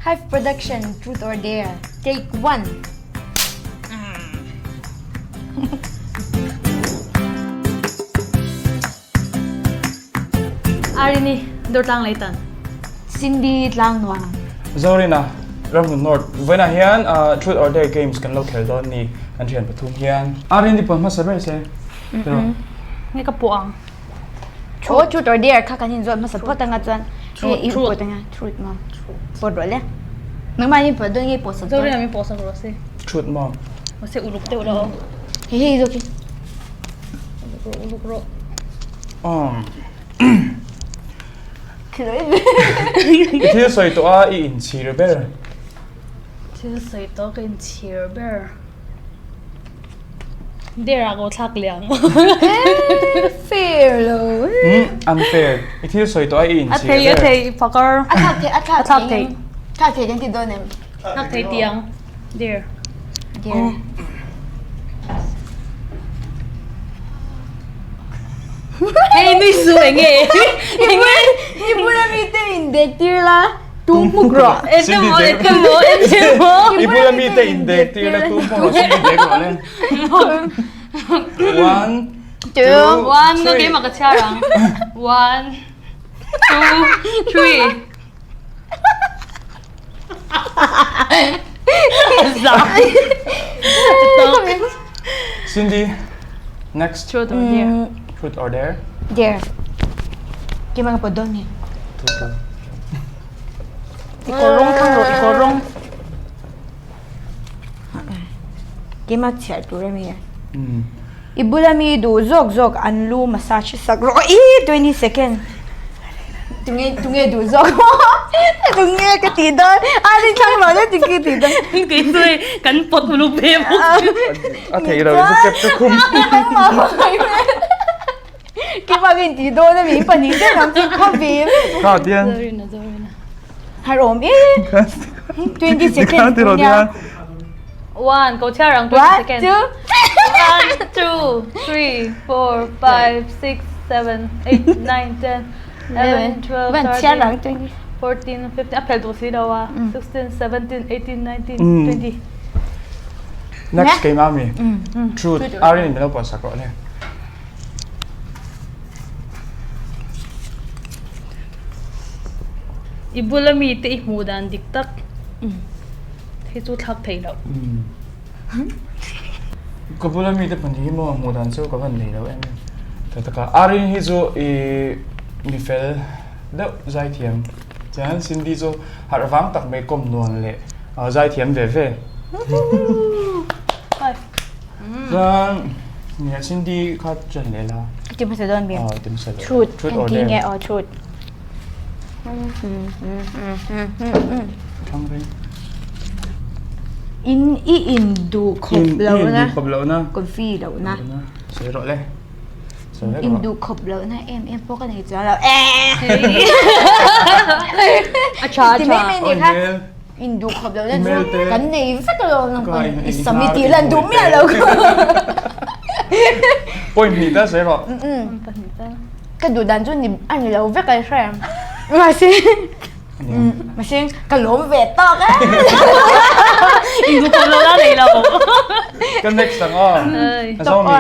Hive Production Truth or Dare Take One. Arini, Durtlang Leitan. Cindy Tlangnuam. Zorina, Ramhlun North. Vawiinah hian Truth or Dare games kan lo khel dawn ni kan thian pathum hian. Arini pawn hmasa ber se. Nge ka pawh ang. Aw truth or dare kha kan inzawt hmasa phawt anga chuan truth i pawt anga truth maw pawt rawh le nangmah in pawt dawn nge pawt sak dawn Zorina min pawt sak rawh se truth maw mahse uluk deuh lo hei hei zawk hi uluk rawh uluk rawh I thil sawi tawh a i inchhir ber thil sawi tawh ka inchhir ber Dare ah ko thlak leh ang. Fair lo. Unfair. I thil sawi tawh a i inchhir ber. A thei a thei pakar. A thlak thei a thlak thei. Thlak thei kan ti dawn em? Thlak thei ti ang. Dare. Dare. Hei nui su enge. Enge. I bula mi te in dek tir la. Tu hmuk rawh. Cindy dek. I bula mi te in dek tir la tu hmuk rawh Cindy dek rawh le. One, two, One, ka keimah ka chhiar ang. One, two, three. Cindy, next. Truth or dare? Truth or dare? Dare. Keimah ka pawh dawn nge. I kawr rawng thlang rawh, i kawr rawng. Keimah chhiar tur em hi. I bula mi duh zawk zawk an lu massage sak rawh i 20 second. Tunge tunge duh zawk tunge ka tih dawn a ni thlang rawh le tinge tih dawn. Kei chu hei kan pawt uluk ve bawk. A theih lo chu kep chu khum. Keimah ka intih dawn a mi pahnih te lam chu khaw ve vek. Kha tian. Zorina Zorina. Har awm e. 20 seconds Ti rawh tian. One, ko chhiar ang 20 seconds. 1 2 3 4 5 6 7 8 9 10 11 12 13 14 15 a phel duh si lo a 16 17 18 19 20. Next keimah mi. Truth. Arin min lo pawh sak rawh le. I bula mite i hmuh dan dik tak hi chu thlak theih loh. Ka bula mite pahnih hi maw hmuh dan chu ka van nei lo em em. Tak tak a Arin hi chu i mi fel deuh zaithiam chuan Cindy chu harh vang tak mai kawm nuam leh zaithiam ve ve. Chuan nia Cindy kha chen leh la. Ti hmasa dawn mi. Aw ti hmasa dawn. Truth. Truth or Engtin dare. nge aw truth. Thlang reng. In i in duh khawp lo na. In duh khawp lo na. Confi lo na. Sawi rawh le. Sawi vek rawh. In duh khawp lo na em em pawh ka nei chuang lo. Eh. A tha a Ti tha. mai mai ni kha. In duh khawp lo na chu kan nei vek lo nang pawn i sam i tih lan duh miah lo kha. Point hnih ta sawi rawh. Ka duh dan chu ni a ni lo vek a hre ang. Mahse mahse ka lawm ve tawk e. In duh khawp lo na nei lo. Ka next ang aw. Zomi.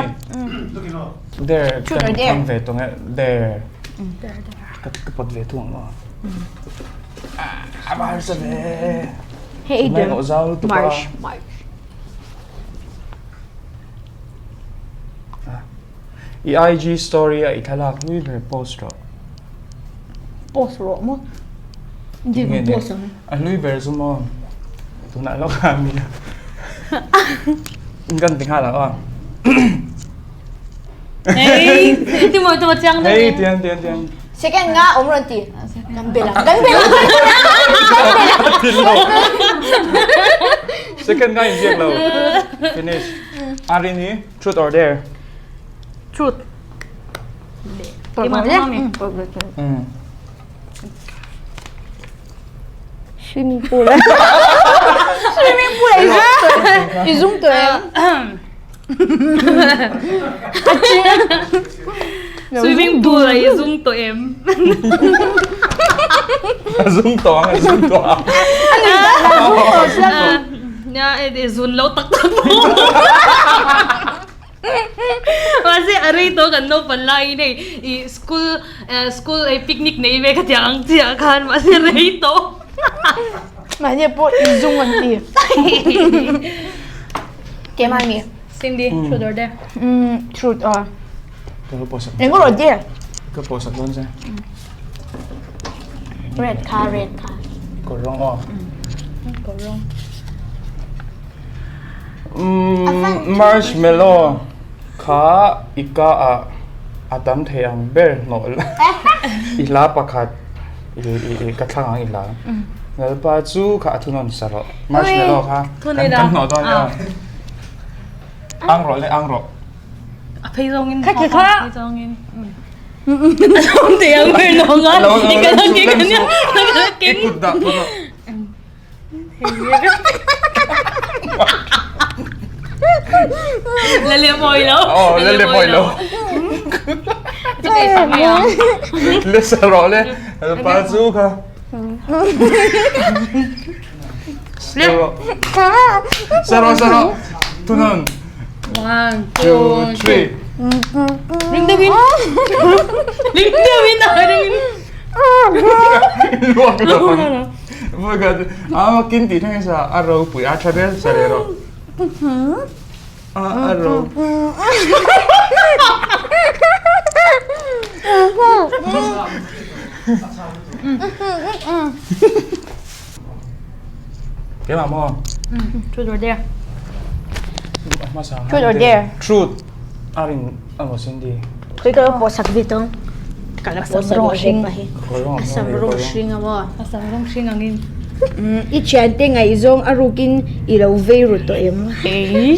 There kan thlang ve tawng e. There. Ka pawt ve thung ang aw. A var sa ve. Hei Mai ngawh zau lutuk a. Marsh marsh. I IG story a i thlalak hlui ber post rawh. Post rawh maw? Ndi Nge post ang. A hlui ber chu maw? Tunah lawk a mi. Kan ti nghal ang aw. Hey, ti maw ti maw chiang deuh. Hey, tian tian tian. Second nga awm rawn ti. Kan bel ang. Kan bel ang. Kan bel ang. Second nga inziak lo. Finish. Arini, truth or dare? Truth. Keimah mami. Swimming pool. Swimming pool ai zung. I zung tawh em? Swimming pool a i zung tawh em? A zung tawh ang, a zung tawh ang. A nuih dan lah zung tawh sia chu. Nia, e zun lo tak tak pawh. Mahse a rei tawh kan naupang laiin hei ih school school ei picnic nei ve ka tiang ang chiah khan mahse rei tawh. Mahni pawh inzung an ti. Keimah mi. Cindy, truth or dare? Truth or. Ka pawh sak. Eng rawh dare. Ka pawh sak dawn che. Red kha red kha. Kawr rawng aw. Kawr rawng. Marshmallow kha i ka ah a tam thei ang ber hnawh la i hla pakhat i ka thlang ang i hla Lalpa chu kha a thunawn sa rawh marshmallow kha kan kan hnawh dawn nia ang rawh le ang rawh a phei zawngin kha kha phei zawngin a tam thei ang ber hnawh nga i ka la keng ania ka la keng i kut dah phawt rawh. La le mawi lo. Oh, la le mawi lo. Le sa rawh le. Pa chu kha. Sa rawh. Sa rawh, sa rawh. Tunon. One, two, three. Ring deuhin. Ring deuhin a ring. Luak lo. Voikhat a kin tih thleng sa a ropui a tha ber sa leh rawh. A a ro. Keimah maw? Truth or dare? Truth or dare? Truth. A rin a maw Cindy? Kei ka lo pawh sak bik ang. Ka la pawh sak rawng hring. A sam rawng hring a maw? A sam rawng hring angin. I thiante ngaihzawng a rukin i lo vei ru tawh em? A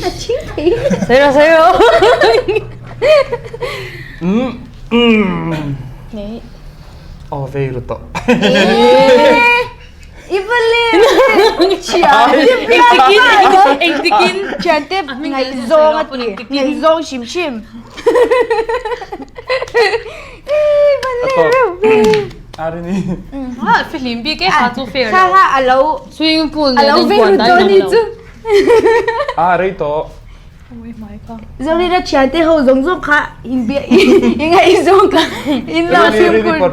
chhing thei. Sawi rawh sawi rawh. Aw vei ru tawh. I va lem thiante Engtikin thiante ngaihzawng a ti ngaihzawng hrim hrim I va lem reuh ve Arini Ah fihlim bik e ha chu fair Kha kha a lo swimming pool a lo vei ru dawn ni chu Ah rei tawh Zorina thiante ho zawng zawng kha inbiak i ngaihzawng kha in lo fimkhur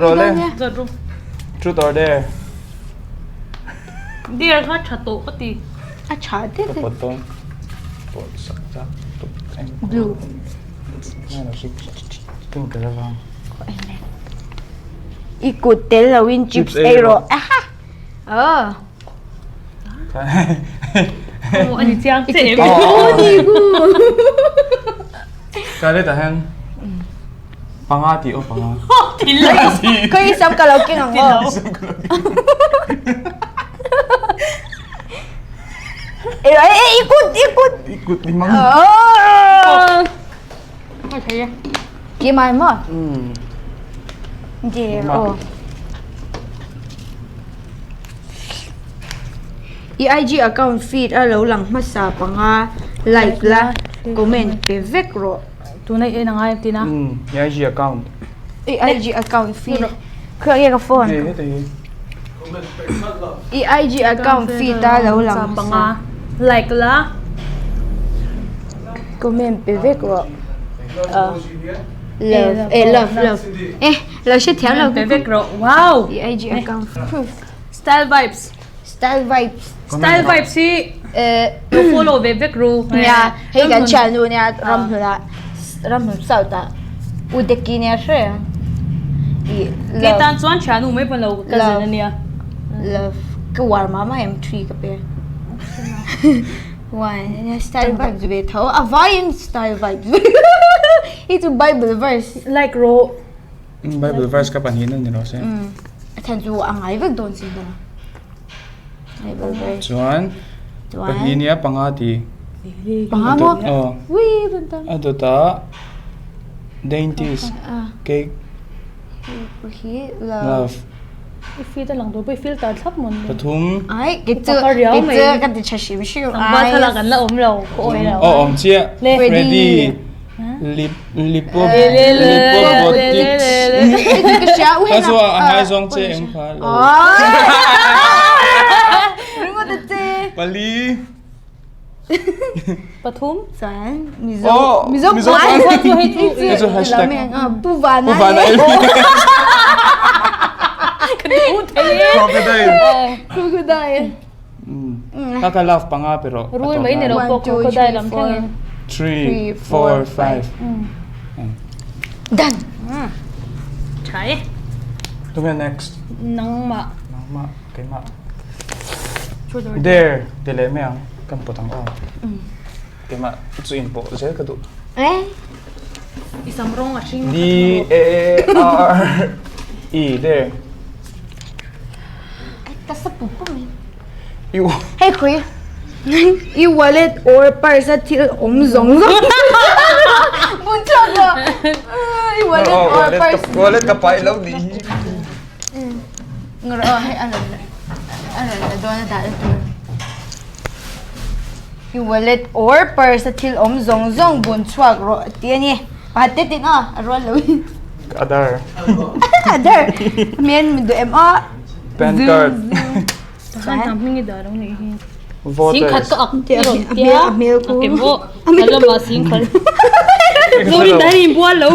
Truth or dare? Dare kha tha tawh ka ti. A tha te te. Ka pawt dawn. Pawt sak tak tuk. Blue. Pink ka la vang. I kut tel loin chips ei rawh. Aha. Oh. Aw ani chiang che em. Ka let ah hian panga tih aw panga. Ka i sam ka lo keng ang aw. E e i kut i kut. I kut ni mang. Ki mai maw? Dear aw. I IG account feed a lo lang hmasa panga like la comment pe vek rawh. Tuna i en angai tina. Umm i IG account. I IG account feed. Khaw nge ka phone. Hei heta hi. I IG account feed a lo lang hmasa panga like la comment pe vek rawh. Love eh love love eh lo hrethiam lo pe vek rawh wow. I IG account Style vibes. Style vibes. Style vibes hi lo follow ve vek ru. Nia hei kan thiannu nia ramhlun ah ramhlun south ah u Deki nia hre ang. I Ke tan chuan thiannu mai pawn lo cousin ania. Love ka war mah mah em three ka pe. One style vibes ve tho a vaiin style vibes hi chu bible verse. Like rawh. Bible verse ka pahnih na ni rawh se. A then chu a ngai vek dawn sin dawng. Bible verse. Chuan pahnih nia panga ti. Panga maw? Aw. Ui ban tam. A dawtah dainties cake. Hi love. I feed a lang dawn pawh i filter thlap mawn. Pathum. Ai kei chu kei chu ka ti tha hrim hrim. Tlangval thlalak an la awm lo ka awi lo. Aw awm chiah. Ready. Lip lipo lipobotics. Ka hria. u Ka chu a ngai zawng che eng kha lo. Ringawt a che. Pali. Pathum. Chuan Mizo Mizo puan. Hei chu hashtag. Pu Vana. Pu Vana. Crocodile. Crocodile. Ka ka love panga pero. Rul mai ni lo pawh crocodile lam thleng in. 3 4 5. Done. Tha e. Tunge next? Nangmah. Nangmah keimah. There ti leh mai ang kan pawt ang aw. Keimah chu in pawh zel ka duh. Eh. I sam rawng a hring. D A R E there. Ka sa pup pup mai. I Hei khui. I wallet or purse a thil awm zawng zawng. Bun chhuak lo. I wallet or purse. Wallet ka pai lo ni hi. Ngawr aw hei a rawn a rawn la dawn a dah na tur. I wallet or purse a thil awm zawng zawng bun chhuak rawh a ti a ni. Pakhat te tin aw a rual lo in. Adar. Adar. Hmel min duh em aw. Pan card. Takhan tam hming i dah lo nih hi. Voters. Singkhat ka ak ti rawn tia. A hmel ku. A kem aw. A lama singkhat. Zorin dan in bual lo.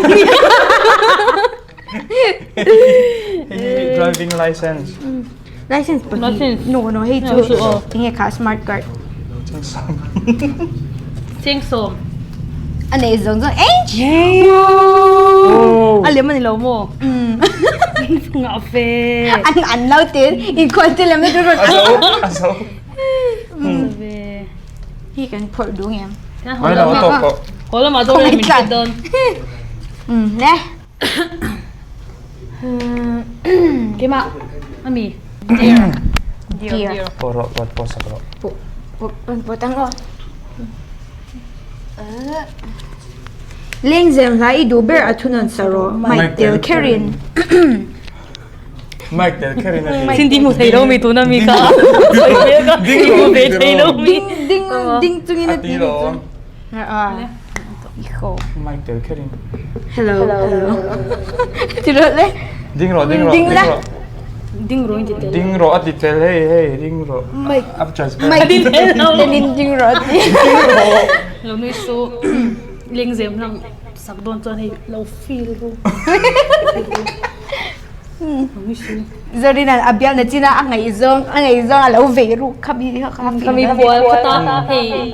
Driving license. License pahnih. No no hei chu enge kha smart card. Chengsawm. A nei zawng zawng eng. A lem a ni lo maw? Ngah fe. An an lo tin inkhual te lem na tur rawn. A zo a zo. Hi kan phawrh duh ngem. Mai lo a tawk tawh. Haw lamah dawn min hriat dawn. Le. Keimah ami dear dear Pawh rawh pawh pawh sak rawh. Pawh pawh pawh tang aw. Lengzem hla i duh ber a thunawn sa rawh Mike tel kherin. Mike tel kherin a ti. Cindy hmu thei lo mi tuna mi kha. Ding hmu ve thei lo mi. Ding ding ding chungin a ti ti lo. Iho. Mike tel kherin. Hello. Hello. Ti rawh le. Ding rawh ding rawh Ding la. Ding rawh in ti tel. Ding rawh a ti tel hei hei ding rawh. Mike. Up transfer. Mike telin ding rawh a ti. Lo nui su lengzem hlang sak dawn chuan hei lo feel ru. Lo nui su. Zorina'n a bialna chin a a ngaihzawng a ngaihzawng a lo vei ruk khami kha kha feel Khami pual khata hei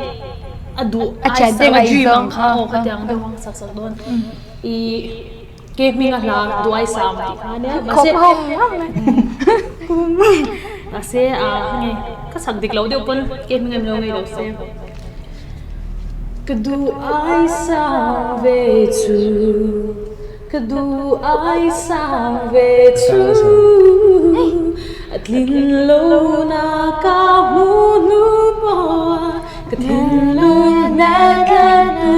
a duh A thian te a dream ngaihzawng ang kha aw khatiang deuh ang sak sak dawn i ke hming a hla duai sam tih kha ania mahse mahse a nge ka sak dik lo deuh pawn ke hming a min lo ngei lo se ka duh ai sam ve chu Ka duh ai sang ve chu A tlin lo na ka hmu hnu pawh a Ka thinlung na tla tu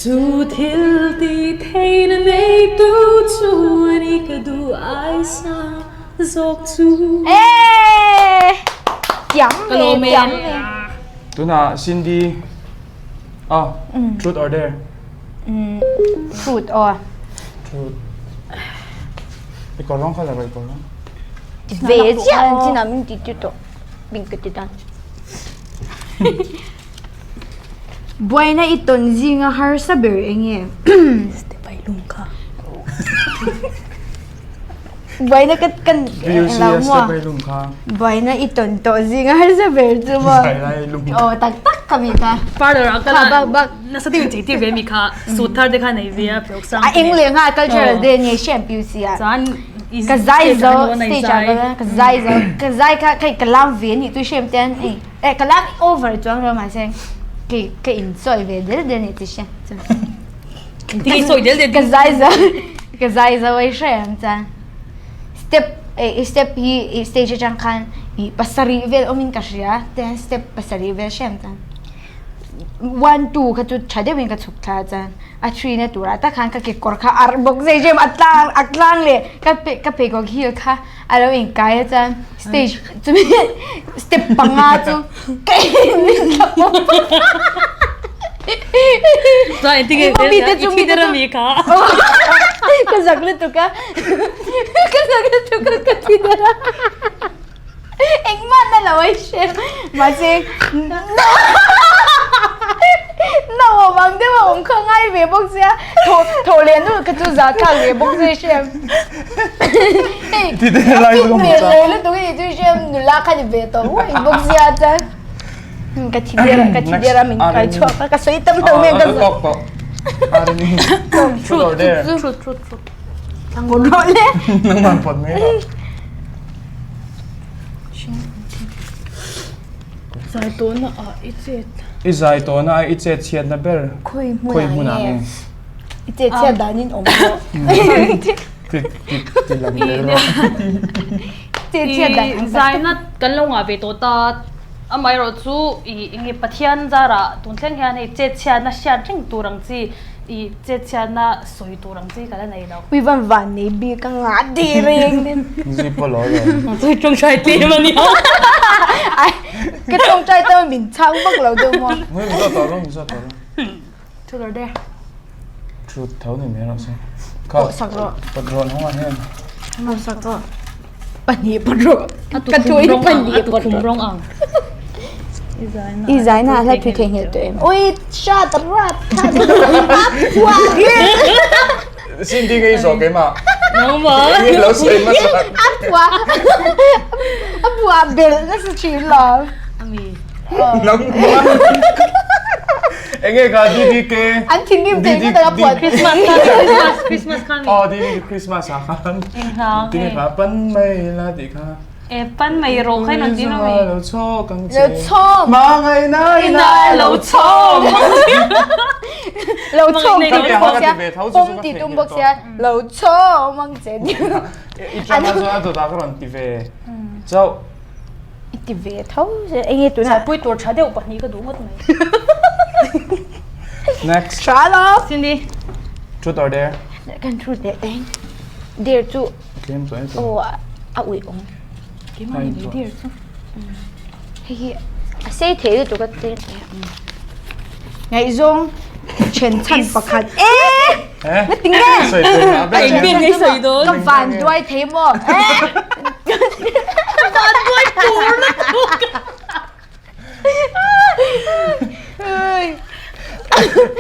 Chu thil ti thei na nei tu chu a ni Ka duh ai sang zawk chu Ka lawm e. Tunah Cindy ah truth or dare? Fruit aw. Fruit. I kawr rawng kha la rawh i kawr rawng. Ve chiah an chin ah min ti ti tawh. Min ka ti dan. Buaina i tawn zinga harsa ber enge? Step by lung kha. Buaina ka kan lo maw? Buaina i tawn tawh zinga harsa ber chu maw? Aw tak tak ka mi kha. Parlor ah kal a nasa deuhin chei tir ve mi kha suit thar te kha nei ve a pheikhawk sang A eng leh nghal cultural day nge hriam piu si a. Chuan ka zai zo stage ah ka ka zai zo ka zai kha hei ka lam ve anih chu hriam te an eh ka lam over chuang lo mahse kei ka insawi ve del del anih chu hriam chuan. Ka zai zo ka zai zo ai hre ang chuan step eh step hi stage atang khan ih pasarih vel awmin ka hria tihian step pasarih vel hre ang chuan one two kha chu tha deuhin ka chhuk thla chuan a three na turah tak khan ka kekawr kha a arh bawk zai zai a tlang a tlang leh ka ka pheikhawk heel kha a lo inkai a chuan stage chumi step panga chu ka in thla pawp Chuan engtin nge Mummy te chu i thi der ami kha ka zak lutuk a ka zak lutuk a ka thi der a engmah na lo a hre mahse na awm ang deuh a awm kha ngai ve bawk sia thaw thaw leh nulh kha chu za thlak ve bawk sia hre hei a fit hmel lo lutuk a ni chu hre nula kha ni ve tawh uaih bawk sia chuan Ka thi der ka thi der a min kai chhuak a ka sawi tam lo nge ka tawk tawh Truth or dare Truth truth truth Thangul rawh le Nangman pawt mai rawh Zai tawhna ah i chet I zai tawhna ah i chet chhiatna ber Khawi Khawi hmunah nge I chet chhiat danin awm rawh Ti ti lang ber rawh Chet chhiat dan ang Zaina kan lo ngah ve tawh ta Amaherawh chu ih enge Pathian zarah tun thleng hian hei chetchhiatna hriat reng tur ang chi ih chetchhiatna sawi tur ang chi ka la nei lo. Ui van van nei bik a ngah tih reng nen. Zui pawh lo lo. Zui tawngtai tlem a nia. Ai ka tawngtai ta min chhang vak lo deuh maw. Min zawt tawh lo min zawt tawh lo. Truth or dare. Truth tho ni mai rawh se. Kha. Pawh sak rawh. Pawt rawh hnungah hian. Pawh sak rawh. Pahnih pawt rawh. Ka thu in pahnih pawt rawh. Rawng ang. I zaina a hla thui theihnghilh tawh em? Ui shat rat khat phuah. Cindy nge i zawh keimah? Nangmah. Nge lo sawi hmasa. A phuah a phuah belh nasa thin lo. Ami. Nangmah. Enge kha DDK. An thinrim thei ngawt ang a phuah. Christmas khan Christmas Christmas khan. Aw DDK Christmas ah khan. Eng hla nge? Tinge kha pan mai la tih kha. E pan mai rawh kha in an ti na mi. Lo chhawk ang che. Lo chhawk. Hmangaihna ina lo chhawk. Lo chhawk ti tum bawk sia. Pawm ti tum bawk sia. Lo chhawk ang che. I chang a chuan a dawtah ka rawn ti ve chauh. I ti ve tho enge tuna. Pui tur tha deuh pahnih ka duh ngawt mai. Next. Tha lo. Cindy. Truth or dare? Kan truth leh teng. Dare chu. Tlem chuan chu. Aw a uih awm. Keimah ni mai dare chu. Hei hi a sei thei lutuk a tlem e. Ngaihzawng then chhan pakhat e. Na ti nge? Engtin nge sawi dawn? Ka van duai thei maw? Van duai tur lutuk.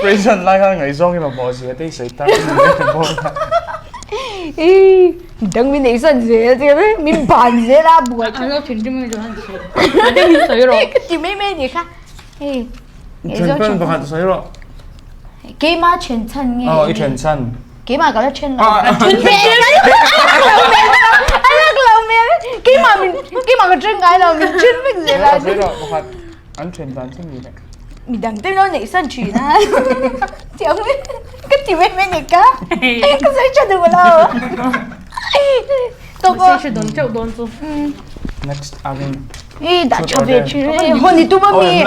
Prison lai khan ngaihzawng hi mamawh zia te i sawi tak Ih, dang min ei san zel che min ban zel a buai An lo thinrim mai dawn che. Dang min sawi rawh. Ka ti mai mai ni kha. Hei. Then pan pakhat sawi rawh. Keima then chhan nge. Aw i then chhan. Keimah ka la then lo. Then ve A lak lo mel. Keimah min keimah ka then ngai lo min then vek zel a. Sawi rawh pakhat an then dan chu ni le. Midang te lo neih san thin a. Tiang ka ti mai mai ni ka. Ka sawi tha duh lo. Tawp aw. Sawi dawn teuh dawn chu. Next Arin. I dah tha ve thin e. Haw ni tum ami.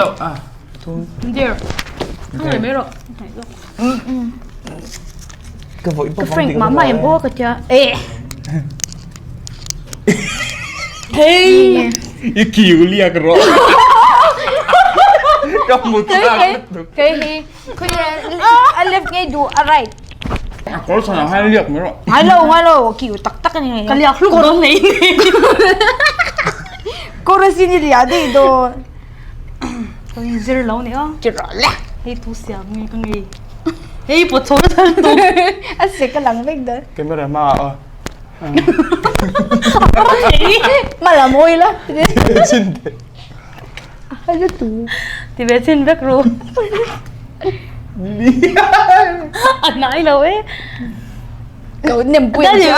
Dear. Thang leh mai rawh. Ka vawi Ka frank mah mah em aw ka tia. Eh. Hey. I kiu liak rawh. Ka mut tak. Kei hi khui a left ngei duh a right. A kawr chhan ah hian liak mai rawh. Ngai lo ngai lo kiu tak tak a ni. Ka liak hluk dawn nei. Kawr a sin i liah daih dawn. Ka inzir lo ni a. Ti rawh le. Hei tu siam nge ka ngei. Hei pawt chho na thal tum. A sek a lang vek dawn. Camera hma ah aw. Hma lam hawi la. Chin te. A ha lutu. Ti ve chin vek ru. A hnai lo e. Ka nem pui ang che.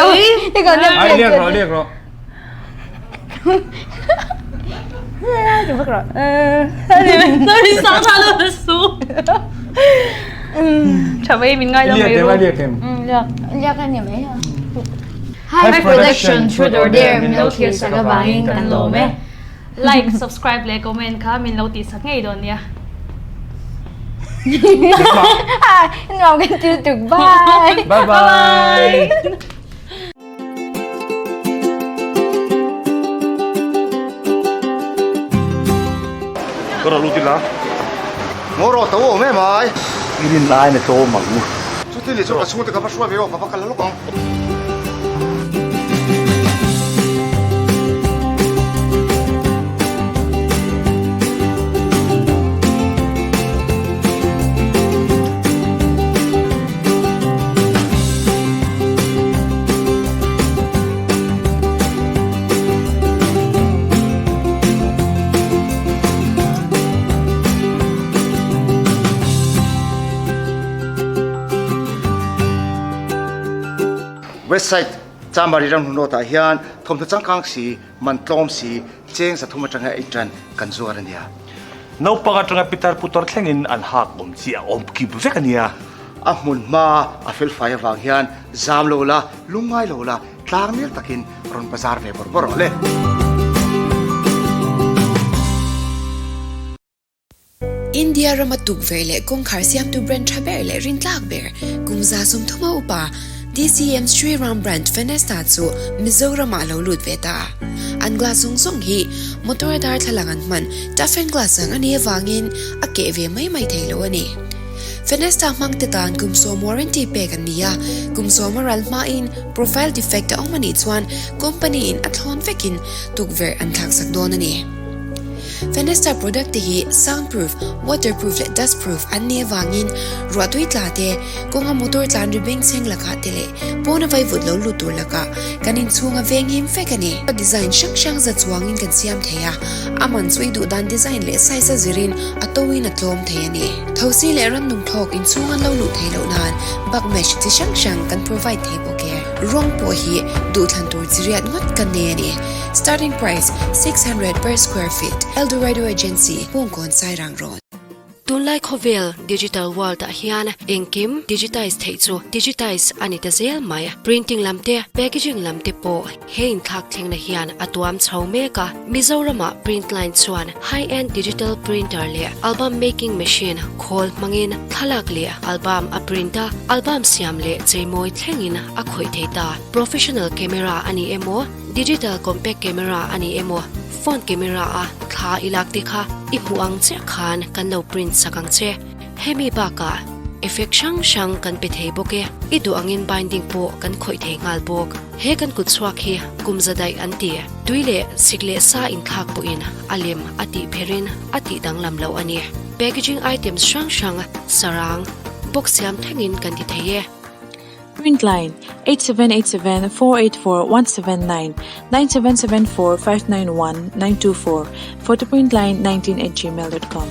Ka nem pui ang che. Ai liak rawh liak rawh. High Production Truth or Dare min lo thlir sak avangin kan lawm e. Like, subscribe leh comment kha min lo tih sak ngei dawn nia. Nuam kan ti lutuk. Bye. Bye bye. Ka rawn lut ila. Ngaw rawh tho awm em ai. I rin lai na tlawm ang. Chuti ni chu ka chhungte ka va hruai ve aw, ka va kal lawk ang. Westside Chamari ram hnu nawtah hian thawmhnaw changkang si, man tlawm si, cheng 300 atanga ei tan kan zuar a nia. Naupang atanga pitar putar thlengin an hak awm chi a awm kip vek a nia. A hmun hma a felfai avang hian zam lo la, lungngai lo la, Tlang nel takin rawn bazar ve bawrh bawrh rawh le. India rama tukverh leh kawngkhar siamtu brand tha ber leh rintlak ber kum 30 a upa DCM Sri Ram brand Fenesta chu Mizoramah a lo lut ve ta. An glass zawng zawng hi motor darthlalang an hman toughen glass ang a nih avangin a keh ve mai mai thei lo a ni. Fenesta hmangte tan kum sawm warranty pek an ni a, kum sawm a ral hmain profile defect a awm a nih chuan company in a thlawn vekin tukverh an thlaksak dawn a ni. Fenesta product te hi soundproof, waterproof leh dustproof an nih avangin ruahtui tla te, kawnga motor tlan ri bengchheng lakah te leh pawna vaivut lo lut tur lakah kan inchhung a veng him vek a ni. Design hrang hrang za chuangin kan siam thei a, a man chu i duh dan design leh size a zirin a toin a tlawm thei a ni. Thosi leh rannung thlawk inchhung an lo luh theih loh nan bug mesh chi hrang hrang kan provide thei bawk e. Rawng pawh hi duhthlan tur chi riat ngawt kan nei a ni. Starting price, 600 per square feet, Eldorado Agency, Hmungkawn Sairang Road. Tunlai khawvel digital world ah hian engkim digitize theih chu digitize a ni ta zel mai. Printing lam te, packaging lam te pawh he inthlak thlengna hian a tuam chho mek a. Mizoramah Printline chuan high-end digital printer leh album making machine khawl hmangin thlalak leh album a print a, album siam leh cheimawi thlengin a khawih thei ta. Professional camera a ni emaw, digital compact camera a ni emaw, Phone camera a thla i lak te kha i hmuh ang chiah khan kan lo print sak ang che. Hemi bakah effect hrang hrang kan pe thei bawk e. I duh angin binding pawh kan khawih thei nghal bawk. He kan kut chhuak hi kum za daih an ti. Tui leh sik leh sa inthlak pawhin a lem a tih pherin a tih danglam loh a ni. Packaging items hrang hrang sarang, box siam thlengin kan ti thei e. Printline, 8787 484 179 9774 591 924 photoprintline 19 at gmail dot com.